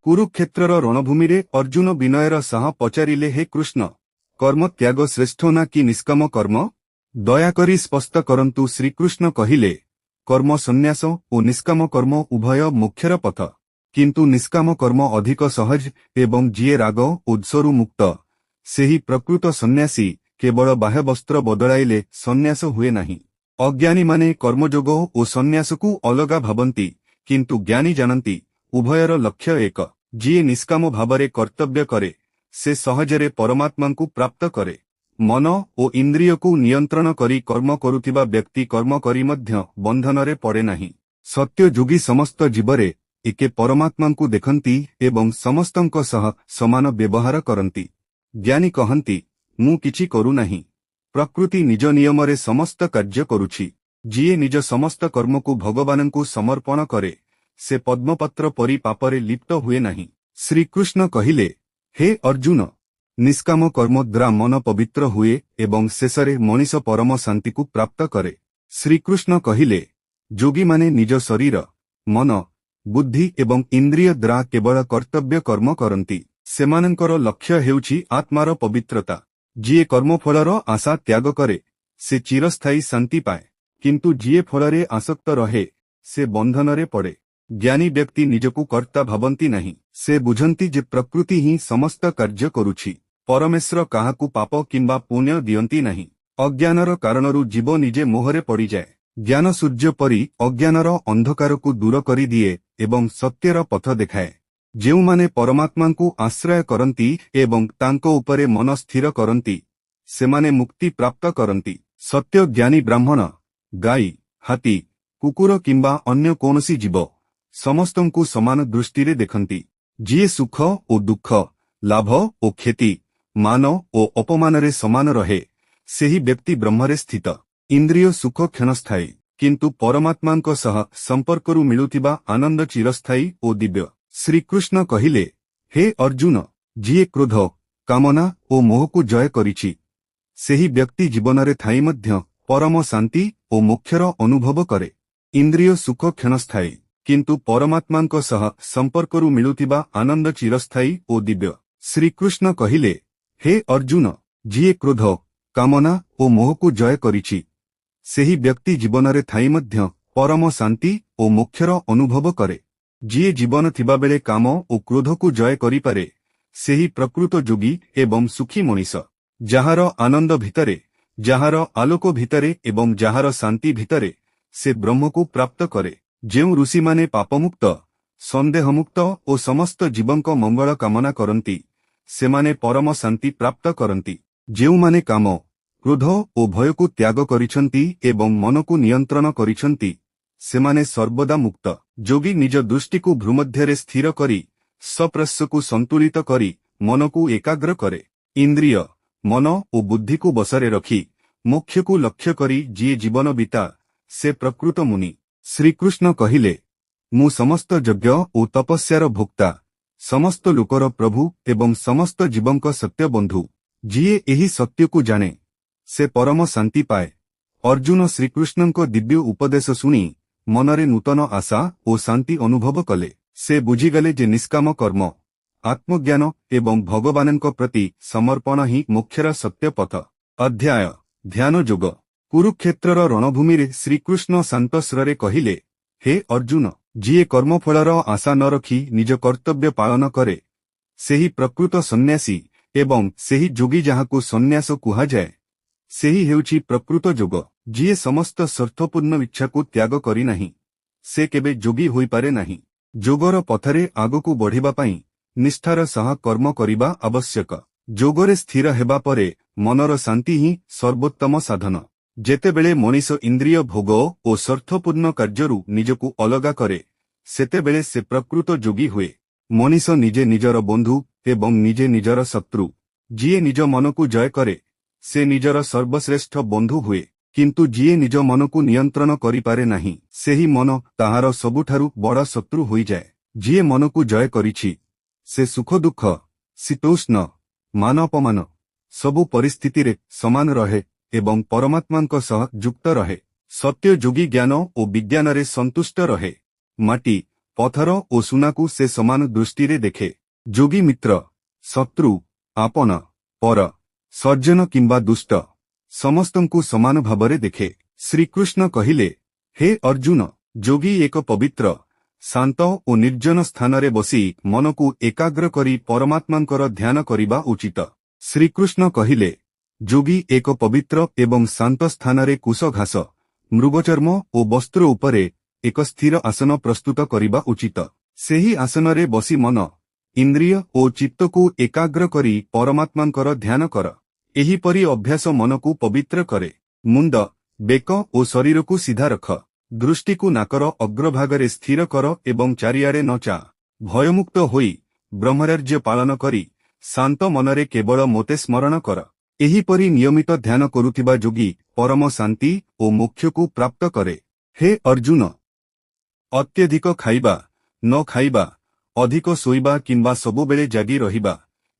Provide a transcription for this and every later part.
କୁରୁକ୍ଷେତ୍ରର ରଣଭୂମିରେ ଅର୍ଜୁନ ବିନୟର ସହ ପଚାରିଲେ, ହେ କୃଷ୍ଣ, କର୍ମ ତ୍ୟାଗ ଶ୍ରେଷ୍ଠ ନା କି ନିଷ୍କାମ କର୍ମ? ଦୟାକରି ସ୍ପଷ୍ଟ କରନ୍ତୁ। ଶ୍ରୀକୃଷ୍ଣ କହିଲେ, କର୍ମ ସନ୍ନ୍ୟାସ ଓ ନିଷ୍କାମ କର୍ମ ଉଭୟ ମୋକ୍ଷର ପଥ। କିନ୍ତୁ ନିଷ୍କାମ କର୍ମ ଅଧିକ ସହଜ ଏବଂ ଯିଏ ରାଗ ଓ ଦ୍ୱେଷରୁ ମୁକ୍ତ, ସେହି ପ୍ରକୃତ ସନ୍ନ୍ୟାସୀ। କେବଳ ବାହ୍ୟବସ୍ତ୍ର ବଦଳାଇଲେ ସନ୍ନ୍ୟାସ ହୁଏ ନାହିଁ। ଅଜ୍ଞାନୀମାନେ କର୍ମଯୋଗ ଓ ସନ୍ନ୍ୟାସକୁ ଅଲଗା ଭାବନ୍ତି, କିନ୍ତୁ ଜ୍ଞାନୀ ଜାଣନ୍ତି ଉଭୟର ଲକ୍ଷ୍ୟ ଏକ। ଯିଏ ନିଷ୍କାମ ଭାବରେ କର୍ତ୍ତବ୍ୟ କରେ, ସେ ସହଜରେ ପରମାତ୍ମାଙ୍କୁ ପ୍ରାପ୍ତ କରେ। ମନ ଓ ଇନ୍ଦ୍ରିୟକୁ ନିୟନ୍ତ୍ରଣ କରି କର୍ମ କରୁଥିବା ବ୍ୟକ୍ତି କର୍ମ କରି ମଧ୍ୟ ବନ୍ଧନରେ ପଡ଼େ ନାହିଁ। ସତ୍ୟଯୋଗୀ ସମସ୍ତ ଜୀବରେ ଏକେ ପରମାତ୍ମାଙ୍କୁ ଦେଖନ୍ତି ଏବଂ ସମସ୍ତଙ୍କ ସହ ସମାନ ବ୍ୟବହାର କରନ୍ତି। ଜ୍ଞାନୀ କହନ୍ତି, ମୁଁ କିଛି କରୁନାହିଁ, ପ୍ରକୃତି ନିଜ ନିୟମରେ ସମସ୍ତ କାର୍ଯ୍ୟ କରୁଛି। ଯିଏ ନିଜ ସମସ୍ତ କର୍ମକୁ ଭଗବାନଙ୍କୁ ସମର୍ପଣ କରେ, ସେ ପଦ୍ମପତ୍ର ପରି ପାପରେ ଲିପ୍ତ ହୁଏ ନାହିଁ। ଶ୍ରୀକୃଷ୍ଣ କହିଲେ, ହେ ଅର୍ଜୁନ, ନିଷ୍କାମ କର୍ମ ଦ୍ୱାରା ମନ ପବିତ୍ର ହୁଏ ଏବଂ ଶେଷରେ ମଣିଷ ପରମ ଶାନ୍ତିକୁ ପ୍ରାପ୍ତ କରେ। ଶ୍ରୀକୃଷ୍ଣ କହିଲେ, ଯୋଗୀମାନେ ନିଜ ଶରୀର, ମନ, ବୁଦ୍ଧି ଏବଂ ଇନ୍ଦ୍ରିୟ ଦ୍ୱାରା କେବଳ କର୍ତ୍ତବ୍ୟ କର୍ମ କରନ୍ତି। ସେମାନଙ୍କର ଲକ୍ଷ୍ୟ ହେଉଛି ଆତ୍ମାର ପବିତ୍ରତା। ଯିଏ କର୍ମଫଳର ଆଶା ତ୍ୟାଗ କରେ, ସେ ଚିରସ୍ଥାୟୀ ଶାନ୍ତି ପାଏ। କିନ୍ତୁ ଯିଏ ଫଳରେ ଆସକ୍ତ ରହେ, ସେ ବନ୍ଧନରେ ପଡ଼େ। ଜ୍ଞାନୀ ବ୍ୟକ୍ତି ନିଜକୁ କର୍ତ୍ତା ଭାବନ୍ତି ନାହିଁ। ସେ ବୁଝନ୍ତି ଯେ ପ୍ରକୃତି ହିଁ ସମସ୍ତ କାର୍ଯ୍ୟ କରୁଛି। ପରମେଶ୍ୱର କାହାକୁ ପାପ କିମ୍ବା ପୁଣ୍ୟ ଦିଅନ୍ତି ନାହିଁ। ଅଜ୍ଞାନର କାରଣରୁ ଜୀବ ନିଜେ ମୋହରେ ପଡ଼ିଯାଏ। ଜ୍ଞାନ ସୂର୍ଯ୍ୟ ପରି ଅଜ୍ଞାନର ଅନ୍ଧକାରକୁ ଦୂର କରିଦିଏ ଏବଂ ସତ୍ୟର ପଥ ଦେଖାଏ। ଯେଉଁମାନେ ପରମାତ୍ମାଙ୍କୁ ଆଶ୍ରୟ କରନ୍ତି ଏବଂ ତାଙ୍କ ଉପରେ ମନ ସ୍ଥିର କରନ୍ତି, ସେମାନେ ମୁକ୍ତି ପ୍ରାପ୍ତ କରନ୍ତି। ସତ୍ୟ ଜ୍ଞାନୀ ବ୍ରାହ୍ମଣ, ଗାଈ, ହାତୀ, କୁକୁର କିମ୍ବା ଅନ୍ୟ କୌଣସି ଜୀବ, ସମସ୍ତଙ୍କୁ ସମାନ ଦୃଷ୍ଟିରେ ଦେଖନ୍ତି। ଯିଏ ସୁଖ ଓ ଦୁଃଖ, ଲାଭ ଓ କ୍ଷତି, ମାନ ଓ ଅପମାନରେ ସମାନ ରହେ, ସେହି ବ୍ୟକ୍ତି ବ୍ରହ୍ମରେ ସ୍ଥିତ। ଇନ୍ଦ୍ରିୟ ସୁଖ କ୍ଷଣସ୍ଥାୟୀ, କିନ୍ତୁ ପରମାତ୍ମାଙ୍କ ସହ ସମ୍ପର୍କରୁ ମିଳୁଥିବା ଆନନ୍ଦ ଚିରସ୍ଥାୟୀ ଓ ଦିବ୍ୟ। ଶ୍ରୀକୃଷ୍ଣ କହିଲେ, ହେ ଅର୍ଜୁନ, ଯିଏ କ୍ରୋଧ, କାମନା ଓ ମୋହକୁ ଜୟ କରିଛି, ସେହି ବ୍ୟକ୍ତି ଜୀବନରେ ଥାଇ ମଧ୍ୟ ପରମ ଶାନ୍ତି ଓ ମୋକ୍ଷର ଅନୁଭବ କରେ। ଇନ୍ଦ୍ରିୟ ସୁଖ କ୍ଷଣସ୍ଥାୟୀ, କିନ୍ତୁ ପରମାତ୍ମାଙ୍କ ସହ ସମ୍ପର୍କରୁ ମିଳୁଥିବା ଆନନ୍ଦ ଚିରସ୍ଥାୟୀ ଓ ଦିବ୍ୟ। ଶ୍ରୀକୃଷ୍ଣ କହିଲେ, ହେ ଅର୍ଜୁନ, ଯିଏ କ୍ରୋଧ, କାମନା ଓ ମୋହକୁ ଜୟ କରିଛି, ସେହି ବ୍ୟକ୍ତି ଜୀବନରେ ଥାଇ ମଧ୍ୟ ପରମ ଶାନ୍ତି ଓ ମୋକ୍ଷର ଅନୁଭବ କରେ। ଯିଏ ଜୀବନ ଥିବାବେଳେ କାମ ଓ କ୍ରୋଧକୁ ଜୟ କରିପାରେ, ସେହି ପ୍ରକୃତ ଯୋଗୀ ଏବଂ ସୁଖୀ ମଣିଷ। ଯାହାର ଆନନ୍ଦ ଭିତରେ, ଯାହାର ଆଲୋକ ଭିତରେ ଏବଂ ଯାହାର ଶାନ୍ତି ଭିତରେ, ସେ ବ୍ରହ୍ମକୁ ପ୍ରାପ୍ତ କରେ। ଯେଉଁ ଋଷିମାନେ ପାପମୁକ୍ତ, ସନ୍ଦେହମୁକ୍ତ ଓ ସମସ୍ତ ଜୀବଙ୍କ ମଙ୍ଗଳ କାମନା କରନ୍ତି, ସେମାନେ ପରମ ଶାନ୍ତି ପ୍ରାପ୍ତ କରନ୍ତି। ଯେଉଁମାନେ କାମ, କ୍ରୋଧ ଓ ଭୟକୁ ତ୍ୟାଗ କରିଛନ୍ତି ଏବଂ ମନକୁ ନିୟନ୍ତ୍ରଣ କରିଛନ୍ତି, ସେମାନେ ସର୍ବଦା ମୁକ୍ତ। ଯୋଗୀ ନିଜ ଦୃଷ୍ଟିକୁ ଭ୍ରୂମଧ୍ୟରେ ସ୍ଥିର କରି, ଶ୍ୱାସପ୍ରଶ୍ୱାସକୁ ସନ୍ତୁଳିତ କରି ମନକୁ ଏକାଗ୍ର କରେ। ଇନ୍ଦ୍ରିୟ, ମନ ଓ ବୁଦ୍ଧିକୁ ବଶରେ ରଖି ମୋକ୍ଷକୁ ଲକ୍ଷ୍ୟ କରି ଯିଏ ଜୀବନ ବିତାଏ, ସେ ପ୍ରକୃତ ମୁନି। ଶ୍ରୀକୃଷ୍ଣ କହିଲେ, ମୁଁ ସମସ୍ତ ଯଜ୍ଞ ଓ ତପସ୍ୟାର ଭୋକ୍ତା, ସମସ୍ତ ଲୋକର ପ୍ରଭୁ ଏବଂ ସମସ୍ତ ଜୀବଙ୍କ ସତ୍ୟ ବନ୍ଧୁ। ଯିଏ ଏହି ସତ୍ୟକୁ ଜାଣେ, ସେ ପରମ ଶାନ୍ତି ପାଏ। ଅର୍ଜୁନ ଶ୍ରୀକୃଷ୍ଣଙ୍କ ଦିବ୍ୟ ଉପଦେଶ ଶୁଣି ମନରେ ନୂତନ ଆଶା ଓ ଶାନ୍ତି ଅନୁଭବ କଲେ। ସେ ବୁଝିଗଲେ ଯେ ନିଷ୍କାମ କର୍ମ, ଆତ୍ମଜ୍ଞାନ ଏବଂ ଭଗବାନଙ୍କ ପ୍ରତି ସମର୍ପଣ ହିଁ ମୋକ୍ଷର ସତ୍ୟ ପଥ। ଅଧ୍ୟାୟ: ଧ୍ୟାନ ଯୋଗ। କୁରୁକ୍ଷେତ୍ରର ରଣଭୂମିରେ ଶ୍ରୀକୃଷ୍ଣ ଶାନ୍ତ ସ୍ୱରରେ କହିଲେ, ହେ ଅର୍ଜୁନ, ଯିଏ କର୍ମଫଳର ଆଶା ନ ରଖି ନିଜ କର୍ତ୍ତବ୍ୟ ପାଳନ କରେ, ସେହି ପ୍ରକୃତ ସନ୍ନ୍ୟାସୀ ଏବଂ ସେହି ଯୋଗୀ ଯାହାକୁ ସନ୍ନ୍ୟାସ କୁହାଯାଏ, ସେହି ହେଉଛି ପ୍ରକୃତ ଯୋଗ। ଯିଏ ସମସ୍ତ ସ୍ୱାର୍ଥପୂର୍ଣ୍ଣ ଇଚ୍ଛାକୁ ତ୍ୟାଗ କରିନାହିଁ, ସେ କେବେ ଯୋଗୀ ହୋଇପାରେ ନାହିଁ। ଯୋଗର ପଥରେ ଆଗକୁ ବଢ଼ିବା ପାଇଁ ନିଷ୍ଠାର ସହ କର୍ମ କରିବା ଆବଶ୍ୟକ। ଯୋଗରେ ସ୍ଥିର ହେବା ପରେ ମନର ଶାନ୍ତି ହିଁ ସର୍ବୋତ୍ତମ ସାଧନ। ଯେତେବେଳେ ମଣିଷ ଇନ୍ଦ୍ରିୟ ଭୋଗ ଓ ସ୍ୱାର୍ଥପୂର୍ଣ୍ଣ କାର୍ଯ୍ୟରୁ ନିଜକୁ ଅଲଗା କରେ, ସେତେବେଳେ ସେ ପ୍ରକୃତ ଯୋଗୀ ହୁଏ। ମଣିଷ ନିଜେ ନିଜର ବନ୍ଧୁ ଏବଂ ନିଜେ ନିଜର ଶତ୍ରୁ। ଯିଏ ନିଜ ମନକୁ ଜୟ କରେ, ସେ ନିଜର ସର୍ବଶ୍ରେଷ୍ଠ ବନ୍ଧୁ ହୁଏ। କିନ୍ତୁ ଯିଏ ନିଜ ମନକୁ ନିୟନ୍ତ୍ରଣ କରିପାରେ ନାହିଁ, ସେହି ମନ ତାହାର ସବୁଠାରୁ ବଡ଼ ଶତ୍ରୁ ହୋଇଯାଏ। ଯିଏ ମନକୁ ଜୟ କରିଛି, ସେ ସୁଖ ଦୁଃଖ, ଶୀତୋଷ୍ଣ, ମାନ ଅପମାନ ସବୁ ପରିସ୍ଥିତିରେ ସମାନ ରହେ ଏବଂ ପରମାତ୍ମାଙ୍କ ସହ ଯୁକ୍ତ ରହେ। ସତ୍ୟ ଯୋଗୀ ଜ୍ଞାନ ଓ ବିଜ୍ଞାନରେ ସନ୍ତୁଷ୍ଟ ରହେ। ମାଟି, ପଥର ଓ ସୁନାକୁ ସେ ସମାନ ଦୃଷ୍ଟିରେ ଦେଖେ। ଯୋଗୀ ମିତ୍ର, ଶତ୍ରୁ, ଆପନ, ପର, ସଜ୍ଜନ କିମ୍ବା ଦୁଷ୍ଟ, ସମସ୍ତଙ୍କୁ ସମାନ ଭାବରେ ଦେଖେ। ଶ୍ରୀକୃଷ୍ଣ କହିଲେ, ହେ ଅର୍ଜୁନ, ଯୋଗୀ ଏକ ପବିତ୍ର, ଶାନ୍ତ ଓ ନିର୍ଜନ ସ୍ଥାନରେ ବସି ମନକୁ ଏକାଗ୍ର କରି ପରମାତ୍ମାଙ୍କର ଧ୍ୟାନ କରିବା ଉଚିତ। ଶ୍ରୀକୃଷ୍ଣ କହିଲେ, ଯୋଗୀ ଏକ ପବିତ୍ର ଏବଂ ଶାନ୍ତ ସ୍ଥାନରେ କୁଶ ଘାସ, ମୃଗଚର୍ମ ଓ ବସ୍ତ୍ର ଉପରେ ଏକ ସ୍ଥିର ଆସନ ପ୍ରସ୍ତୁତ କରିବା ଉଚିତ। ସେହି ଆସନରେ ବସି ମନ, ଇନ୍ଦ୍ରିୟ ଓ ଚିତ୍ତକୁ ଏକାଗ୍ର କରି ପରମାତ୍ମାଙ୍କର ଧ୍ୟାନ କର। ଏହିପରି ଅଭ୍ୟାସ ମନକୁ ପବିତ୍ର କରେ। ମୁଣ୍ଡ, ବେକ ଓ ଶରୀରକୁ ସିଧା ରଖ। ଦୃଷ୍ଟିକୁ ନାକର ଅଗ୍ରଭାଗରେ ସ୍ଥିର କର ଏବଂ ଚାରିଆଡ଼େ ନ ଚାହ। ଭୟମୁକ୍ତ ହୋଇ ବ୍ରହ୍ମଚର୍ଯ୍ୟ ପାଳନ କରି ଶାନ୍ତ ମନରେ କେବଳ ମୋତେ ସ୍ମରଣ କର। ଏହିପରି ନିୟମିତ ଧ୍ୟାନ କରୁଥିବା ଯୋଗୀ ପରମ ଶାନ୍ତି ଓ ମୋକ୍ଷକୁ ପ୍ରାପ୍ତ କରେ। ହେ ଅର୍ଜୁନ, ଅତ୍ୟଧିକ ଖାଇବା, ନ ଖାଇବା, ଅଧିକ ଶୋଇବା କିମ୍ବା ସବୁବେଳେ ଜାଗି ରହିବା,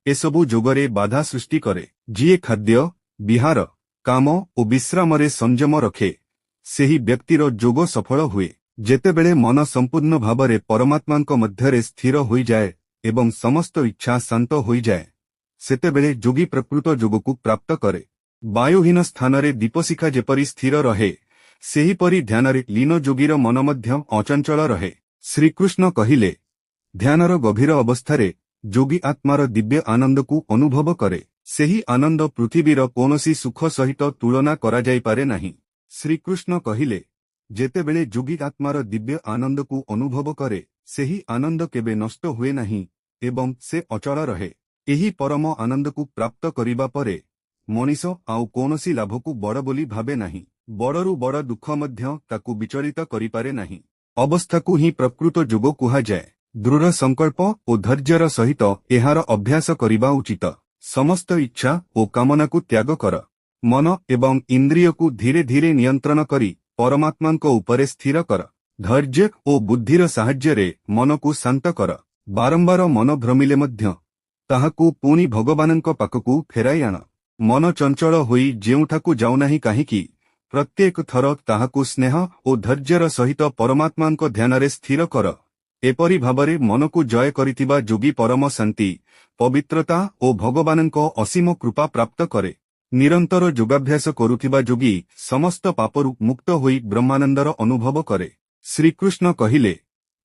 ଏସବୁ ଯୋଗରେ ବାଧା ସୃଷ୍ଟି କରେ। ଯିଏ ଖାଦ୍ୟ, ବିହାର, କାମ ଓ ବିଶ୍ରାମରେ ସଂଯମ ରଖେ, ସେହି ବ୍ୟକ୍ତିର ଯୋଗ ସଫଳ ହୁଏ। ଯେତେବେଳେ ମନ ସମ୍ପୂର୍ଣ୍ଣ ଭାବରେ ପରମାତ୍ମାଙ୍କ ମଧ୍ୟରେ ସ୍ଥିର ହୋଇଯାଏ ଏବଂ ସମସ୍ତ ଇଚ୍ଛା ଶାନ୍ତ ହୋଇଯାଏ, ସେତେବେଳେ ଯୋଗୀ ପ୍ରକୃତ ଯୋଗକୁ ପ୍ରାପ୍ତ କରେ। ବାୟୁହୀନ ସ୍ଥାନରେ ଦୀପଶିଖା ଯେପରି ସ୍ଥିର ରହେ, ସେହିପରି ଧ୍ୟାନରେ ଲୀନ ଯୋଗୀର ମନ ମଧ୍ୟ ଅଚଞ୍ଚଳ ରହେ। ଶ୍ରୀକୃଷ୍ଣ କହିଲେ, ଧ୍ୟାନର ଗଭୀର ଅବସ୍ଥାରେ ଯୋଗୀ ଆତ୍ମାର ଦିବ୍ୟ ଆନନ୍ଦକୁ ଅନୁଭବ କରେ। ସେହି ଆନନ୍ଦ ପୃଥିବୀର କୌଣସି ସୁଖ ସହିତ ତୁଳନା କରାଯାଇପାରେ ନାହିଁ। ଶ୍ରୀକୃଷ୍ଣ କହିଲେ, ଯେତେବେଳେ ଯୋଗୀ ଆତ୍ମାର ଦିବ୍ୟ ଆନନ୍ଦକୁ ଅନୁଭବ କରେ, ସେହି ଆନନ୍ଦ କେବେ ନଷ୍ଟ ହୁଏ ନାହିଁ ଏବଂ ସେ ଅଚଳ ରହେ। ଏହି ପରମ ଆନନ୍ଦକୁ ପ୍ରାପ୍ତ କରିବା ପରେ ମଣିଷ ଆଉ କୌଣସି ଲାଭକୁ ବଡ଼ ବୋଲି ଭାବେ ନାହିଁ। ବଡ଼ରୁ ବଡ଼ ଦୁଃଖ ମଧ୍ୟ ତାକୁ ବିଚଳିତ କରିପାରେ ନାହିଁ। ଅବସ୍ଥାକୁ ହିଁ ପ୍ରକୃତ ଯୋଗ କୁହାଯାଏ। ଦୃଢ଼ ସଂକଳ୍ପ ଓ ଧୈର୍ଯ୍ୟର ସହିତ ଏହାର ଅଭ୍ୟାସ କରିବା ଉଚିତ। ସମସ୍ତ ଇଚ୍ଛା ଓ କାମନାକୁ ତ୍ୟାଗ କର। ମନ ଏବଂ ଇନ୍ଦ୍ରିୟକୁ ଧୀରେ ଧୀରେ ନିୟନ୍ତ୍ରଣ କରି ପରମାତ୍ମାଙ୍କ ଉପରେ ସ୍ଥିର କର। ଧୈର୍ଯ୍ୟ ଓ ବୁଦ୍ଧିର ସାହାଯ୍ୟରେ ମନକୁ ଶାନ୍ତ କର। ବାରମ୍ବାର ମନ ଭ୍ରମିଲେ ମଧ୍ୟ ତାହାକୁ ପୁଣି ଭଗବାନଙ୍କ ପାଖକୁ ଫେରାଇ ଆଣ। ମନ ଚଞ୍ଚଳ ହୋଇ ଯେଉଁଠାକୁ ଯାଉନାହିଁ କାହିଁକି, ପ୍ରତ୍ୟେକ ଥର ତାହାକୁ ସ୍ନେହ ଓ ଧୈର୍ଯ୍ୟର ସହିତ ପରମାତ୍ମାଙ୍କ ଧ୍ୟାନରେ ସ୍ଥିର କର। ଏପରି ଭାବରେ ମନକୁ ଜୟ କରିଥିବା ଯୋଗୀ ପରମ ଶାନ୍ତି, ପବିତ୍ରତା ଓ ଭଗବାନଙ୍କ ଅସୀମ କୃପା ପ୍ରାପ୍ତ କରେ। ନିରନ୍ତର ଯୋଗାଭ୍ୟାସ କରୁଥିବା ଯୋଗୀ ସମସ୍ତ ପାପରୁ ମୁକ୍ତ ହୋଇ ବ୍ରହ୍ମାନନ୍ଦର ଅନୁଭବ କରେ। ଶ୍ରୀକୃଷ୍ଣ କହିଲେ,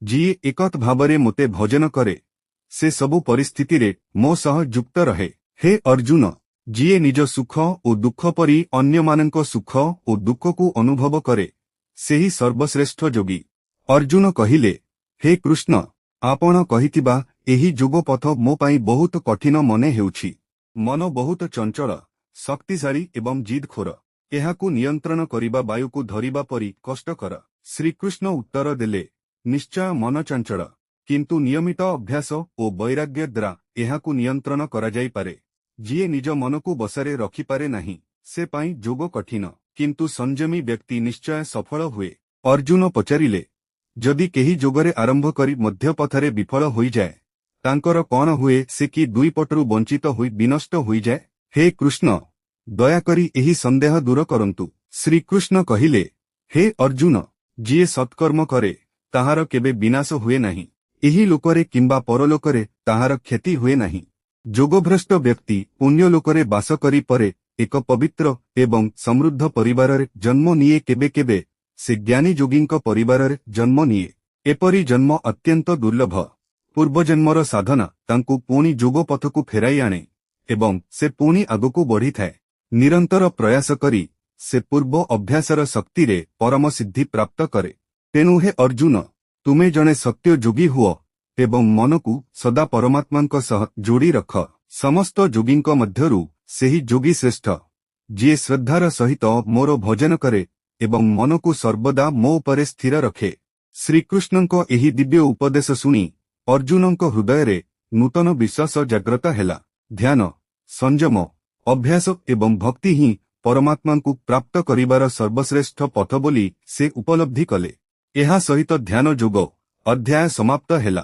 ଯିଏ ଏକତ ଭାବରେ ମୋତେ ଭଜନ କରେ, ସେ ସବୁ ପରିସ୍ଥିତିରେ ମୋ ସହ ଯୁକ୍ତ ରହେ। ହେ ଅର୍ଜୁନ, ଯିଏ ନିଜ ସୁଖ ଓ ଦୁଃଖ ପରି ଅନ୍ୟମାନଙ୍କ ସୁଖ ଓ ଦୁଃଖକୁ ଅନୁଭବ କରେ, ସେହି ସର୍ବଶ୍ରେଷ୍ଠ ଯୋଗୀ। ଅର୍ଜୁନ କହିଲେ, ହେ କୃଷ୍ଣ, ଆପଣ କହିଥିବା ଏହି ଯୋଗ ପଥ ମୋ ପାଇଁ ବହୁତ କଠିନ ମନେ ହେଉଛି। ମନ ବହୁତ ଚଞ୍ଚଳ, ଶକ୍ତିଶାଳୀ ଏବଂ ଜିଦଖୋର। ଏହାକୁ ନିୟନ୍ତ୍ରଣ କରିବା ବାୟୁକୁ ଧରିବା ପରି କଷ୍ଟକର। ଶ୍ରୀକୃଷ୍ଣ ଉତ୍ତର ଦେଲେ, ନିଶ୍ଚୟ ମନ ଚଞ୍ଚଳ, କିନ୍ତୁ ନିୟମିତ ଅଭ୍ୟାସ ଓ ବୈରାଗ୍ୟ ଦ୍ୱାରା ଏହାକୁ ନିୟନ୍ତ୍ରଣ କରାଯାଇପାରେ। ଯିଏ ନିଜ ମନକୁ ବଶରେ ରଖିପାରେ ନାହିଁ, ସେ ପାଇଁ ଯୋଗ କଠିନ, କିନ୍ତୁ ସଂଯମୀ ବ୍ୟକ୍ତି ନିଶ୍ଚୟ ସଫଳ ହୁଏ। ଅର୍ଜୁନ ପଚାରିଲେ, ଯଦି କେହି ଯୋଗରେ ଆରମ୍ଭ କରି ମଧ୍ୟପଥରେ ବିଫଳ ହୋଇଯାଏ, ତାଙ୍କର କଣ ହୁଏ? ସେ କି ଦୁଇ ପଟରୁ ବଞ୍ଚିତ ହୋଇ ବିନଷ୍ଟ ହୋଇଯାଏ? ହେ କୃଷ୍ଣ, ଦୟାକରି ଏହି ସନ୍ଦେହ ଦୂର କରନ୍ତୁ। ଶ୍ରୀକୃଷ୍ଣ କହିଲେ, ହେ ଅର୍ଜୁନ, ଯିଏ ସତ୍କର୍ମ କରେ, ତାହାର କେବେ ବିନାଶ ହୁଏ ନାହିଁ। ଏହି ଲୋକରେ କିମ୍ବା ପରଲୋକରେ ତାହାର କ୍ଷତି ହୁଏ ନାହିଁ। ଯୋଗଭ୍ରଷ୍ଟ ବ୍ୟକ୍ତି ପୁଣ୍ୟଲୋକରେ ବାସ କରି ପରେ ଏକ ପବିତ୍ର ଏବଂ ସମୃଦ୍ଧ ପରିବାରରେ ଜନ୍ମ ନିଏ। କେବେ କେବେ ସେ ଜ୍ଞାନୀ ଯୋଗୀଙ୍କ ପରିବାରରେ ଜନ୍ମ ନିଏ। ଏପରି ଜନ୍ମ ଅତ୍ୟନ୍ତ ଦୁର୍ଲଭ। ପୂର୍ବଜନ୍ମର ସାଧନା ତାଙ୍କୁ ପୁଣି ଯୋଗ ପଥକୁ ଫେରାଇ ଆଣେ ଏବଂ ସେ ପୁଣି ଆଗକୁ ବଢ଼ିଥାଏ। ନିରନ୍ତର ପ୍ରୟାସ କରି ସେ ପୂର୍ବ ଅଭ୍ୟାସର ଶକ୍ତିରେ ପରମ ସିଦ୍ଧି ପ୍ରାପ୍ତ କରେ। ତେଣୁ ହେ ଅର୍ଜୁନ, ତୁମେ ଜଣେ ସତ୍ୟ ଯୋଗୀ ହୁଅ ଏବଂ ମନକୁ ସଦା ପରମାତ୍ମାଙ୍କ ସହ ଯୋଡ଼ି ରଖ। ସମସ୍ତ ଯୋଗୀଙ୍କ ମଧ୍ୟରୁ ସେହି ଯୋଗୀ ଶ୍ରେଷ୍ଠ, ଯିଏ ଶ୍ରଦ୍ଧାର ସହିତ ମୋର ଭଜନ କରେ ଏବଂ ମନକୁ ସର୍ବଦା ମୋ ଉପରେ ସ୍ଥିର ରଖେ। ଶ୍ରୀକୃଷ୍ଣଙ୍କ ଏହି ଦିବ୍ୟ ଉପଦେଶ ଶୁଣି ଅର୍ଜୁନଙ୍କ ହୃଦୟରେ ନୂତନ ବିଶ୍ୱାସ ଜାଗ୍ରତ ହେଲା। ଧ୍ୟାନ, ସଂଯମ, ଅଭ୍ୟାସ ଏବଂ ଭକ୍ତି ହିଁ ପରମାତ୍ମାଙ୍କୁ ପ୍ରାପ୍ତ କରିବାର ସର୍ବଶ୍ରେଷ୍ଠ ପଥ ବୋଲି ସେ ଉପଲବ୍ଧି କଲେ। ଏହା ସହିତ ଧ୍ୟାନ ଯୋଗ ଅଧ୍ୟାୟ ସମାପ୍ତ ହେଲା।